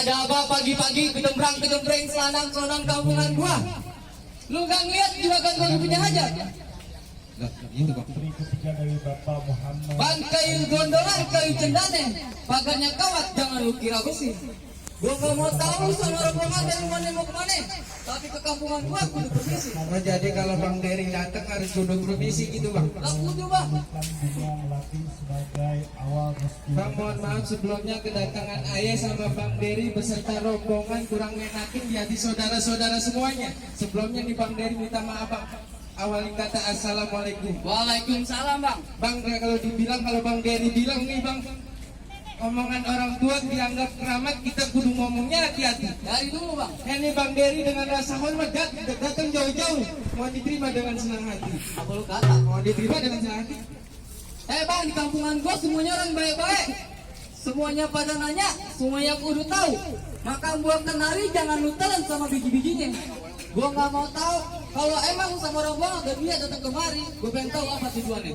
Ada apa pagi-pagi gedembrang-gedembreng selanang-selanang kampungan gua? Lu gak ngeliat juga kan gua punya hajat? Putri ketiga dari Bapak Muhammad. Ban kayu gondolan, kayu cendane, pagarnya kawat, jangan lu kira besi. Gua gak mau tahu sama rombongan dari mana mau kemana, tapi ke kampungan gua kudu permisi. Oh, jadi kalau Bang Dery datang harus kudu permisi gitu Bang? Lah kudu bang. Dunia melatih sebagai awal meski. Bang mohon maaf sebelumnya kedatangan Ayah sama Bang Dery beserta rombongan kurang enakin di hati saudara-saudara semuanya. Sebelumnya nih Bang Dery minta maaf Bang. Awalin kata assalamualaikum. Waalaikumsalam bang. Bang kalau dibilang kalau Bang Dery bilang nih Bang, omongan orang tua dianggap keramat, kita kudu ngomongnya hati-hati. Dari dulu bang. Ini Bang Dery dengan rasa hormat datang jauh-jauh, mau diterima dengan senang hati. Apa lu kata? Mau diterima dengan senang hati. Bang, di kampungan gua semuanya orang baik-baik. Semuanya pada nanya, semuanya kudu tahu. Maka buang kenari jangan lu telan sama biji-bijinya. Gua nggak mau tahu kalau emang sama rombongan dan dia datang kemari. Gua pengen tahu apa tujuannya.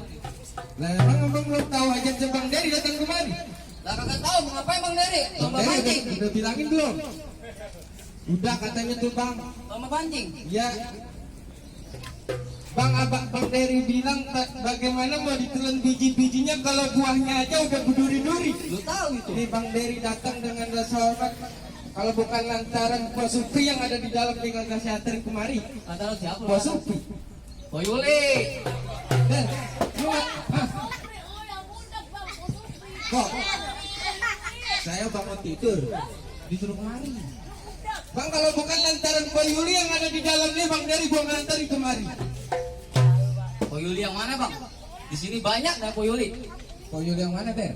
Lah emang abang belum tahu aja Bang Dery datang kemari? Lah kagak tahu mau ngapain bang Dery? Lomba Bang Dery mancing. udah bilangin belum? Udah katanya tuh Bang. Lomba mancing. Ya. Bang Dery bilang bagaimana mau ditelan biji-bijinya kalau buahnya aja udah berduri-duri. Lu tahu itu? Ini Bang Dery datang dengan rasa hormat. Kalau bukan lantaran Pak Supri yang ada di dalam tinggal kasih anterin kemari. Antara siapa? Pak Supri. Oh Yuli. Dan lu hah? Kok? Saya bangun tidur disuruh kemari. Bang kalau bukan lantaran Pak Yuli yang ada di dalamnya Bang Dery gua nganterin kemari. Oh Yuli yang mana bang? Di sini banyak dah Po Yuli. Pak Yuli yang mana Der?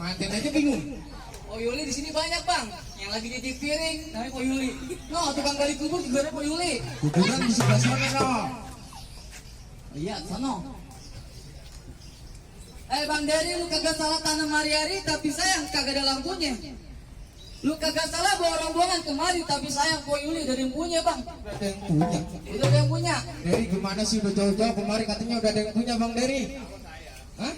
Nganterin aja bingung. Oh Yuli di sini banyak bang. Yang lagi nyuci piring namanya Po Yuli. No tukang gali kubur juga ada Po Yuli. Kuburan di sebelah sana no. Iya sono. Bang Dery lu kagak salah tanam hari-hari tapi sayang kagak ada lampunya. Lu kagak salah bawa rombongan kemari tapi sayang Po Yuli udah ada yang punya bang. Udah ada yang punya. Udah ada yang punya. Dery gimana sih udah jauh-jauh kemari katanya udah ada yang punya Bang Dery. Hah?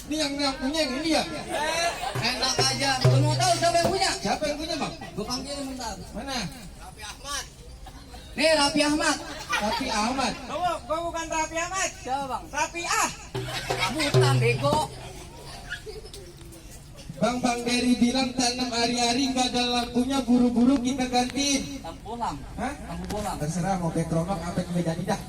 Ini yang punya yang ini ya? Enak aja. Lu mau tahu siapa yang punya? Siapa yang punya Bang? Gue panggilin bentar. Mana? Nih Raffi Ahmad. Raffi Ahmad. Gue bukan Raffi Ahmad. Siapa bang? Raffi Ah. Kamu utang bego. Bang Dery bilang tanam hari-hari nggak ada lampunya, buru-buru kita gantiin. Lampu bolang. Hah? Lampu bolang. Terserah mau background apa yang beda dah.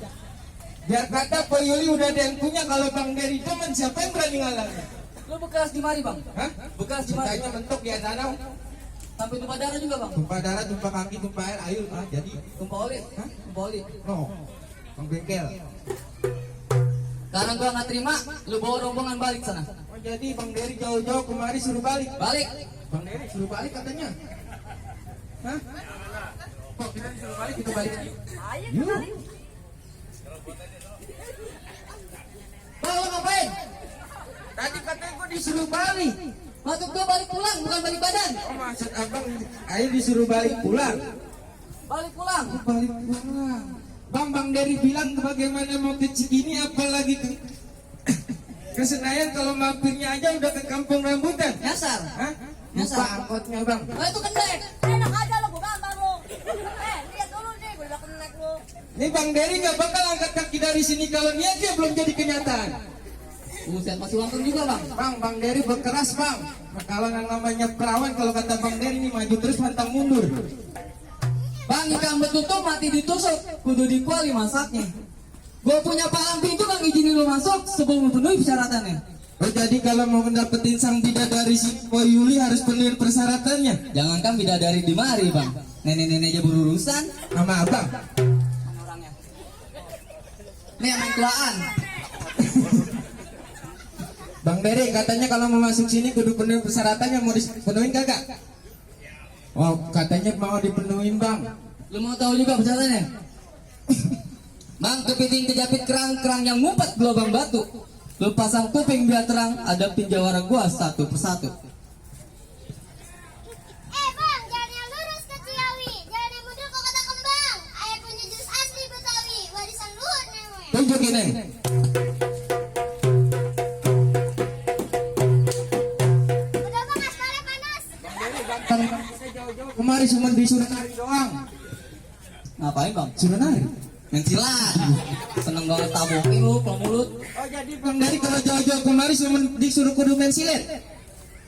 Biar kata Pak Yuli udah ada yang punya, kalau Bang Dery teman siapa yang berani ngalangin? Lu bekas di mari bang? Hah? Bekas di mari. Cintanya mentok di danau. Sampai tumpah darah juga bang? Tumpah darah, tumpah kaki, tumpah air, ayo jadi. Tumpah oli. Hah? Tumpah oli. No, Bang Bengkel. Sekarang gua nggak terima, lu bawa rombongan balik sana. Oh jadi Bang Dery jauh-jauh kemari suruh balik. Balik. Bang Dery suruh balik katanya. Hah? Kok kita disuruh balik kita balik aja? Yuk. Bang, lu ngapain? Tadi katanya gua disuruh balik. Maksud gua balik pulang, bukan balik badan. Oh maksud abang ayo disuruh balik pulang. Balik pulang. Balik pulang. Bang Dery bilang bagaimana mau ke Cikini apalagi ke Senayan, kalau mampirnya aja udah ke Kampung Rambutan. Nyasar. Hah? Nyasar. Lupa angkotnya Bang. Oh itu kendek. Enak aja lo, gue gambar lo. Lihat dulu nih, gue udah kenek lo. Nih Bang Dery nggak bakal angkat kaki dari sini kalau niatnya belum jadi kenyataan. Buset, masih langsung juga bang. Bang Dery berkeras Bang. Kalau yang namanya perawan, kalau kata Bang Dery ini maju terus pantang mundur. Bang, ikan betutu mati ditusuk, kudu dikuali masaknya. Gue punya palang pintu bang, izinin lu masuk sebelum memenuhi persyaratannya. Oh jadi kalau mau mendapetin sang bidadari si Po Yuli harus penuhin persyaratannya. Jangankan bidadari di mari bang, nenek-nenek aja berurusan Sama abang. sama orangnya. Nih yang main tuaan. Bang Dery katanya kalau mau masuk sini kudu penuhin persyaratannya, mau dipenuhin kagak? Oh katanya mau dipenuhin Bang. Lu mau tahu juga persyaratannya? Bang, kepiting kejepit kerang yang ngumpet gelombang batu. Lu pasang kuping biar terang, hadapin jawara gua satu persatu. Bang, jangan yang lurus ke Ciawi. Jangan yang mundur ke Kota Kembang. Ayah punya jurus asli Betawi. Warisan luhur nenek. Tunjukin Kemari cuma disuruh nari doang. Ngapain bang? Suruh nari. Main silat. Seneng banget tabokin lu kalau mulut. Oh jadi Bang Dari kalau jauh-jauh kemari cuma disuruh kudu main silet.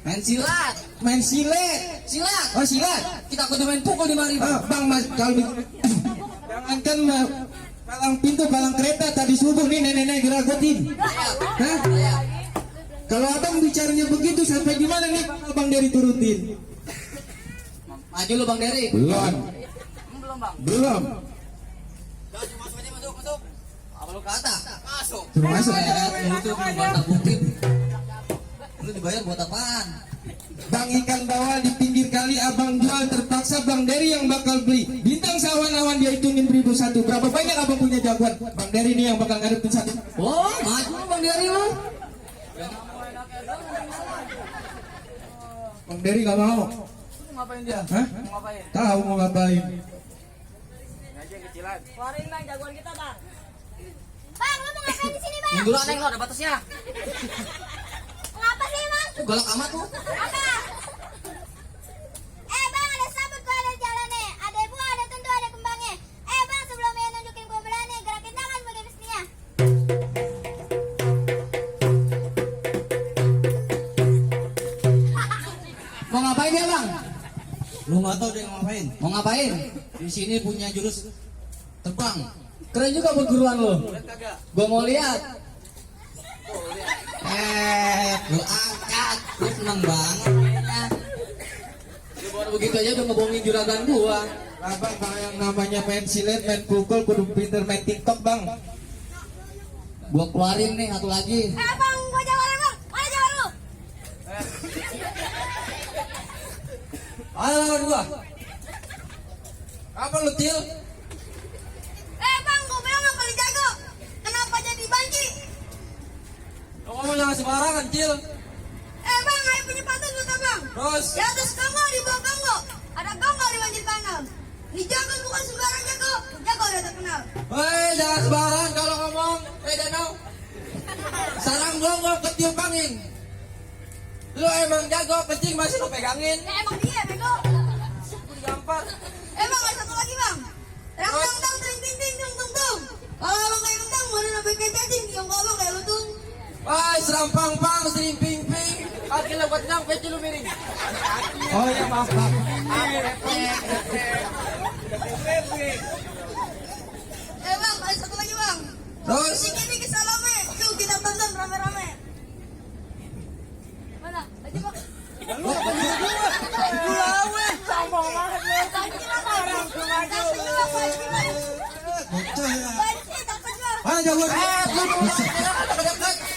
Main silat. Main silet. Silat. Oh silat. Kita kudu main pukul di mari bang. Oh, Bang Mas kalau jangankan palang pintu palang kereta tadi subuh nih nenek-nenek geragotin. Hah? Kalau abang bicaranya begitu sampai di mana nih Bang Dari turutin? Maju lu bang Dery. Belum. Belum bang. Belum. Masuk aja masuk. Apa lu kata? Masuk. Suruh masuk. Lu tuh buat tabokin. Lu dibayar buat apaan? Bang ikan bawal di pinggir kali abang jual terpaksa Bang Dari yang bakal beli. Bintang sawan-awan dia hitungin 1.001. Berapa banyak abang punya jagoan? Bang Dari ini yang bakal ngadepin satu. Oh, maju lu bang Dery lu. Bang Dari gak mau. Ngapain dia? Hah? Mau ngapain? Tahu mau ngapain? Keluarin bang jagoan kita bang. Bang, lu mau ngapain di sini, Bang? Mundur lah neng lo ada batasnya. Ngapa sih, Bang? Galak amat tuh. Apa? Bang, ada sabut gua ada jalan nih. Ada bunga, ada tentu, ada kembangnya. Bang, sebelum dia nunjukin gua belah nih, gerakin tangan sebagai mestinya. Mau ngapain dia bang? Lu nggak tahu dia ngapain? Mau ngapain? Di sini punya jurus terbang. Keren juga perguruan lo. Gua mau lihat. Lu angkat. Lu seneng banget kayaknya. Lu baru begitu aja udah ngebohongin juragan gua. Abang bang yang namanya main silet, main pukul, kudu pinter main TikTok bang. Gua keluarin nih satu lagi. Bang, gua jawarin, Bang. Mana jawaban lu? Ayo lawan gua. Apa lu Til? Bang, gua bilang lu paling jago. Kenapa jadi banci? Lu ngomong jangan sembarangan, Cil. Bang, ayo punya pantun lu tak, Bang? Terus Di atas Kongo, di bawah Kongo. Ada Kongo di banjir kanal. Di jago bukan sembarang jago. Jago udah terkenal. hei, jangan sembarangan kalau ngomong. Danau. Sarang gua ketiup angin. Lu emang jago, kencing masih lu pegangin. Emang dia, bego. Gua digampar. Bang, ada satu lagi, Bang. Rang tang tang tring ting ting tung tung tung. Kalau abang kayak kentang, mana nabe kayak cacing, yang gua abang kayak lutung. Wah, serampang pang, sering ping ping. Kaki lu buat nyam, kecil lu miring. Oh ya maaf bang. Bang, ada satu lagi, Bang. Terus Dikit-dikit salame. Yuk kita tonton rame-rame. Mana? Aja, Bang. Sombong banget lu. Orang tuh maju. Bocah ya. Banci, takut gua. Mana jagoan?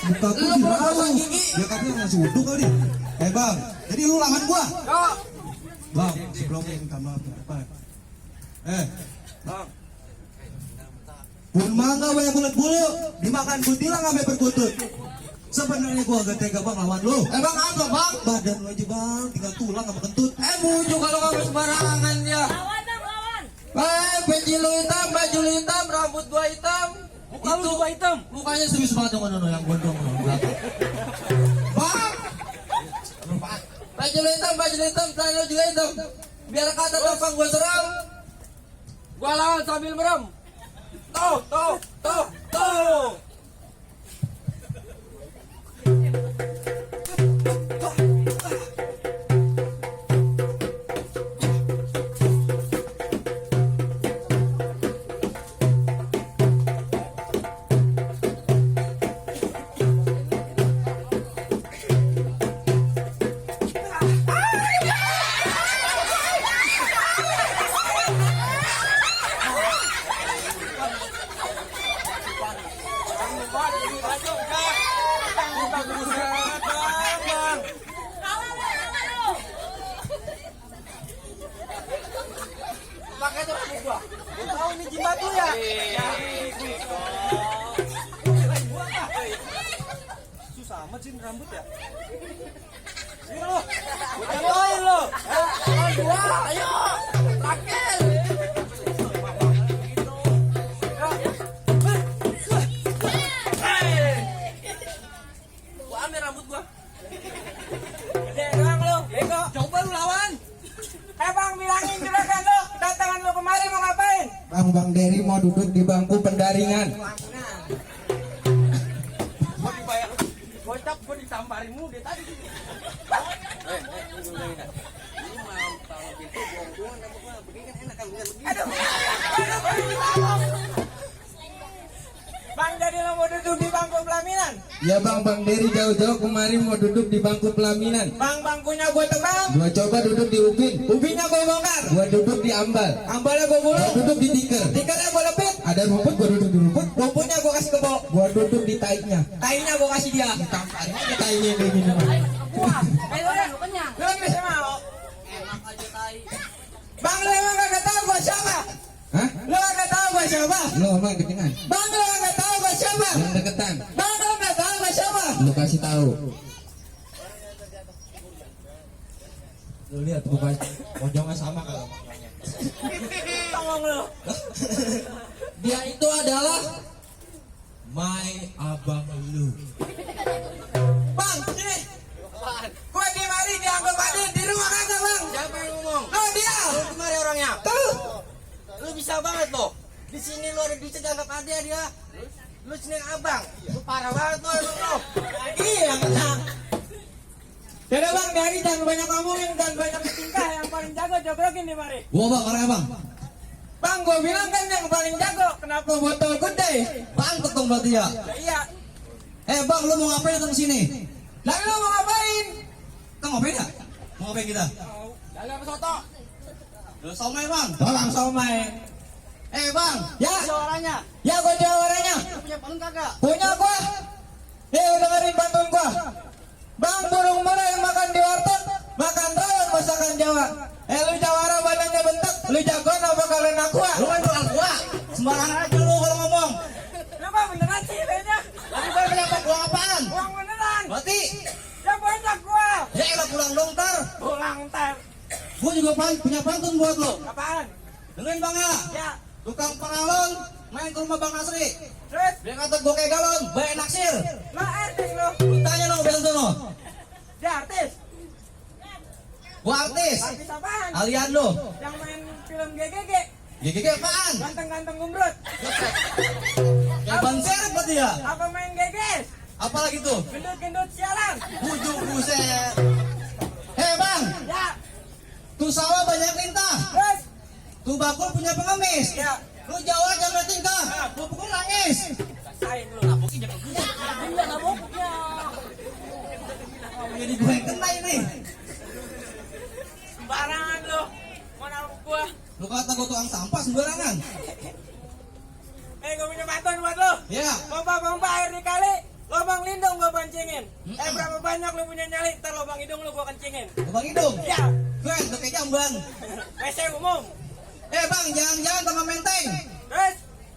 Muka aku dirau. Dia katanya masih wudhu kali. Bang, jadi lu lawan gua. Bang, sebelumnya minta maaf ya, Pak. Bang. Pun mangga banyak bulat bulu, dimakan kutilang sampai berkutut. Sebenarnya gua agak tega bang lawan lu. Emang apa bang? Badan lu aja bang, tinggal tulang sama kentut. Bujuk kalau kamu sembarangan ya. Lawan bang lawan. Peci lu hitam, baju lu hitam, rambut gua hitam. Muka lu juga hitam. Mukanya serius banget dong Nono yang gondrong lu belakang. Bang! Baju lu hitam, celana lu juga hitam. Biar kata tampang gua seram. Gua lawan sambil merem. Tuh. Pakai tuh rambut gua. Gua tahu ini jimat tuh ya. Susah amat sih rambut ya. Ini lo. Gua tambahin lo. Ayo. Pakai. Gua ambil rambut gua. Gede doang lo. Bego. Coba lu lawan. Bang bilangin. Bang Dery mau duduk di bangku pendaringan. Gua dibayar gocap, gua ditamparin mulu dia tadi. Ini mau tahu pintu buang-buang apa gua begini kan enak kan begini. Aduh. Bang, jadi lo mau duduk di bangku pelaminan? Ya Bang Dery jauh-jauh kemari mau duduk di bangku pelaminan. Bang, bangkunya gue tebang, Gua coba duduk di ubin. ubinnya gue bongkar, Gua duduk di ambal. ambalnya gue Gua gulung, duduk di tikar. tikernya gue lepit, Ada rumput gua duduk di rumput. rumputnya gue kasih kebo, Gua duduk di taiknya. kainnya gue kasih dia. Tamparin aja taiknya kayak gini. Ayo, lu kenyang. Lu bisa mau? Enak aja tai. Bang, lu emang gak tahu gue siapa? Hah? Lu gak tahu gue siapa? Lu ngomong kecengan. Bang, lu gak tahu gue siapa? Yang deketan. Bang, lu gak tahu gue siapa? Lu kasih tahu. Lu lihat bukan pojongnya sama kalau makanya. Tolong lu. Dia itu adalah My abang lu. Bang, sini. Gue di mari dianggap adil di rumah kagak bang? Siapa yang ngomong? Oh dia. Lu kemari orangnya. Tuh. Lu bisa banget lo. Di sini lu ada duitnya dianggap ada dia. Lu sini abang. Lu parah banget lo emang lo. Iya benar. Yaudah bang, dari jangan banyak ngomongin dan banyak tingkah, yang paling jago jogrokin di mari. Gua bang, orangnya bang. Bang, gue bilang kan yang paling jago, kenapa botol gede? Pantet dong berarti ya. Iya. Bang, lu mau ngapain datang sini? Lalu lo mau ngapain? Kita ngapain ya? Mau ngapain kita? Lalu apa soto? Lu somai bang. Tolong somai. Bang. Ya, Suaranya. ya gue jawabannya. Lu punya paling kagak? Punya gua. Dengerin pantun gua. Bang, burung murai yang makan di warteg, makan rawon masakan Jawa. Lu jawara badannya bentak, lu jagoan apa kalian aqua? Lu main doang gua. Sembarangan aja lu kalau ngomong. Lu mah beneran sih kayaknya. Tapi gua punya gua apaan? Uang beneran. Berarti Ya banyak gua. ya elah pulang dong ntar. Pulang ntar. Gua juga punya pantun buat lo. Apaan? Dengerin bang ya. Ya. Tukang pengalon main ke rumah Bang Nasri. Terus, Dia kata gua kayak galon, baik naksir. lo artis lo. Lu tanya dong bilang sono. Dia artis. Gua artis. Artis apaan? Alian lo. Yang main film GGG. GGG apaan? Ganteng-ganteng gumbrut. Kayak ban serep berarti ya. Apa main geges? Apalagi tuh? Gendut-gendut sialan. Bujuk buset. Bang, Ya. tuh sawah banyak lintah. Terus, Tuh bakul punya pengemis. ya. Lu Jawa jangan tingkah. Lu pukul nangis. Rasain lu. Iya, naboknya. Jadi gue yang kena ini. Sembarangan lu. Mau nabok gua. Lu kata gue tukang sampah sembarangan. Gua punya bantuan buat lu. Ya. Pompa-pompa air di kali. Lobang lindung gua pancingin. Berapa banyak lu punya nyali? Ntar lobang hidung lu gua kencingin. Lubang hidung. Ya. Keren, tuh kayak jamban. WC umum. Bang, jangan-jangan sama menteng. Terus,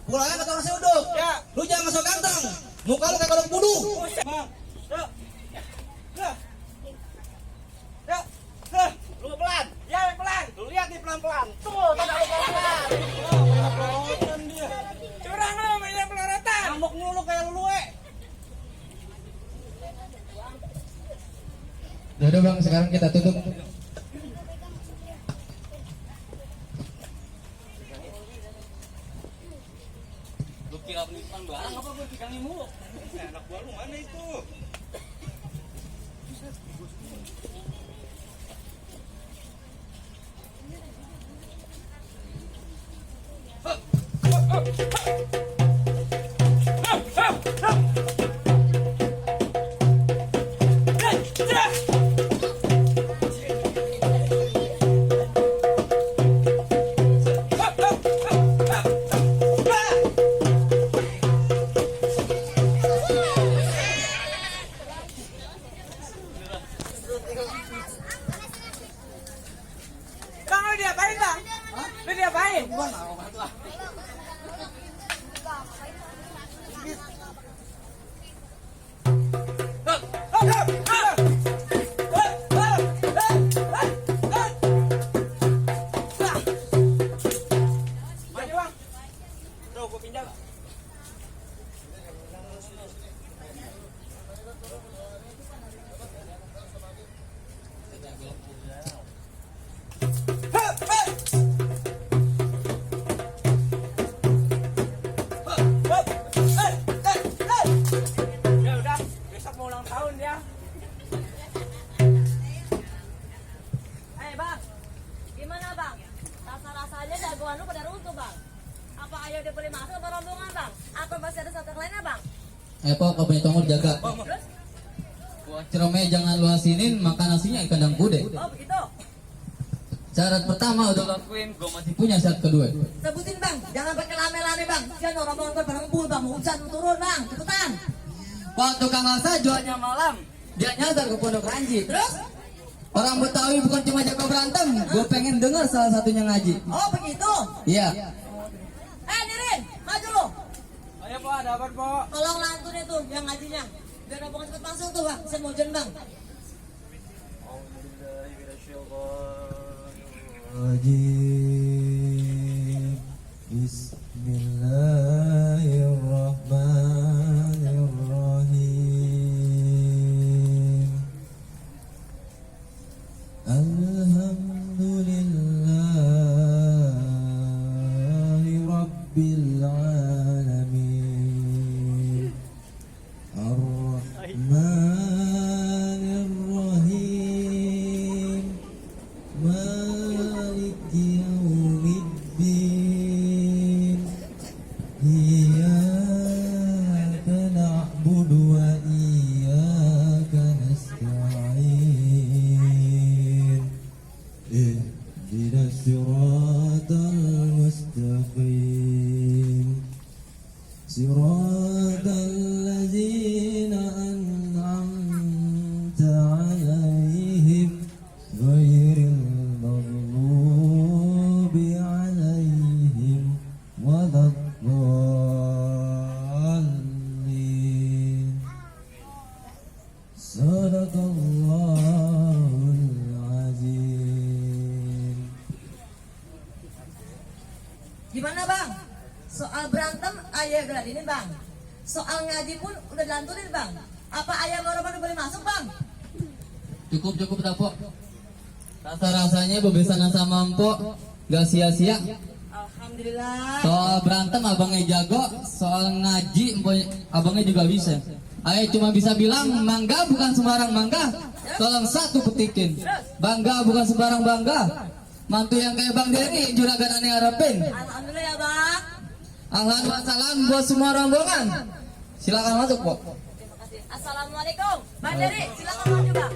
Pulangnya kata orang uduk. ya. Lu jangan masuk ganteng. Muka lu kayak kodok budu. Buset. Yuk. Yuk. Yuk. Yuk. Lu pelan. Ya, pelan. Lu lihat nih pelan-pelan. Tuh, tanda lu pelan-pelan. Curang lu mainnya pelorotan. Ngambek mulu kayak lu Udah bang, sekarang kita tutup. Lu kira penipuan barang apa gua pegangin mulu? Anak gua lu mana itu? Bang, lu diapain, Bang? Lu diapain? Maju, Bang. Tuh, gua pinjam. rombongan lu pada runtuh bang. Apa ayah udah boleh masuk ke rombongan bang? Atau masih ada satu lainnya bang? Pok, kau punya tongol jaga. Terus? Buat cerome jangan lu asinin, makan nasinya ikan dan kude. Oh begitu. Syarat pertama udah lakuin, gue masih punya syarat kedua. Sebutin bang, jangan pakai lame-lame bang. Jangan rombongan gue pada ngumpul bang. Hujan turun bang, cepetan. Pak tukang asa jualnya malam, dia nyasar ke Pondok Ranji. Terus? Orang Betawi bukan cuma jago berantem, gue pengen dengar salah satunya ngaji. Oh begitu. Iya. Nirin, maju lu. Ayo po, ada apa po? Tolong lantun itu yang ngajinya. Biar rombongan cepet masuk tuh bang. Saya mau hujan bang. Bismillahirrahmanirrahim. Alhamdulillahi Rabbil alamin. Ar-Rahmanir-Rahim. Maliki yaumiddin. Iyyaka na'budu wa iyyaka nasta'in. Ihdinas siratal mustaqim. Siratal ladzina an'amta 'alaihim ghairil maghdubi 'alaihim waladdallin. Sadaqallahul azim. Gimana bang? Soal berantem ayah geladinin bang. Soal ngaji pun udah dilantunin bang. Apa ayah baru boleh masuk bang? Cukup dah Pok. Rasa-rasanya bebesanan sama Empok gak sia-sia. Alhamdulillah. Soal berantem abangnya jago, soal ngaji abangnya juga bisa. Ayo cuma bisa bilang mangga bukan sembarang mangga. Tolong satu petikin. Bangga bukan sembarang bangga. Mantu yang kayak Bang Dery juragan aneh harapin. Alhamdulillah ya bang. Ahlan wa salam buat semua rombongan. Silakan masuk Pok. Terima kasih. Assalamualaikum. Bang Dery, silakan maju bang.